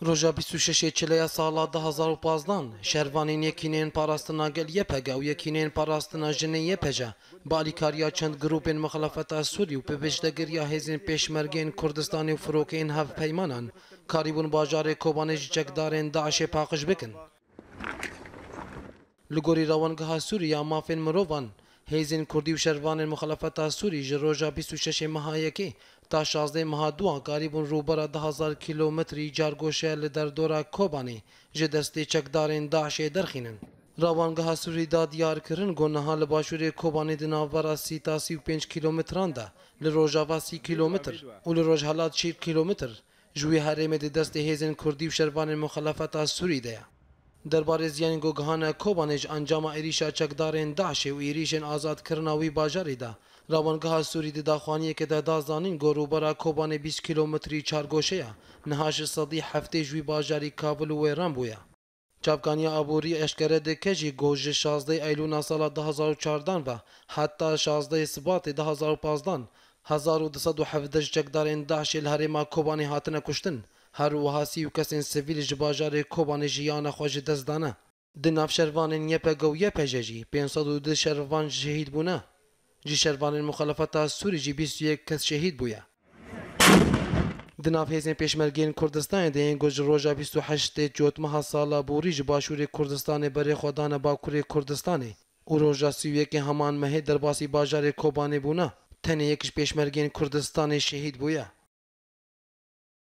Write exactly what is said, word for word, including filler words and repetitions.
Roja bîst û şeş ê Çileya sala du hazar û pazdan, şervanên Yekîneyên Parastina Gel Y P G û Yekîneyên Parastina Jinê Y P J, bi alîkariya çend grûpên muxalefeta Sûrî û bi pêşdegiriya hêzên pêşmergeyên Kurdistanê û firokeyên hevpeymanan, karîbûn bajarê Kobanê ji çekdarên DAIŞê paqij bikin. Li gorî Rawangeha Sûrî ya Mafên Mirovan, hêzên Kurdî û şervanên muxalefeta Sûrî ji roja bîst û şeş ê meha yekê ta şazdeh ê meha duan karîbûn rûbera du hazar kîlometrî cargoşeya li derdora Kobanê ji destê çekdarên DAIŞê derxînin. Rawangeha Sûrî da diyar kirin ku niha li başûrê Kobanê di navbera sî ta sî û pênc kîlometran de li rojava sî kîlometr û li rojhelat çil kîlometr ji wî herêmê di destê hêzên Kurdî û şervanên muxalefeta Sûrî de ye. Derbarê ziyanên ku gihane Kobanê ji encama êrîşa çekdarên DAIŞê û êrîşên azadkirina wî bajarî de, Rawangeha Sûrî di daxuyaniyekê de da zanîn ku rûbera Kobanê bîst kîlometrî çargoşe ye, niha ji sedî heftê ji wî bajarî kavil û wêran bûye. Çavkaniya aborî eşkere dike jî ku ji şazdeh Eylûna sala du hazar û çardan ve heta şazdeh Sibatê du hazar û pazdan, hezar û du sed û hevdeh ji çekdarên DAIŞê li herêma Kobanê hatine kuştin, her wiha sî û kesên sivîl ji bajarê Kobanê jiyana xwe ji dest dane. Di nav şervanên Y P G û Y P J jî pênc sed û du şervan şehîd bûne. Ji şervanên muxalefeta Sûrî jî bîst û yek kes şehîd bûye. Di nav hêzên pêşmergeyên Kurdistanê de yên ku ji roja bîst û heştê Cotmeha sala borî ji başûrê Kurdistanê berê xwe dane Bakurê Kurdistanê û roja sî û yekê heman mehê derbasî bajarê Kobanê bûne, tenê yek ji pêşmergeyên Kurdistanê şehîd bûye.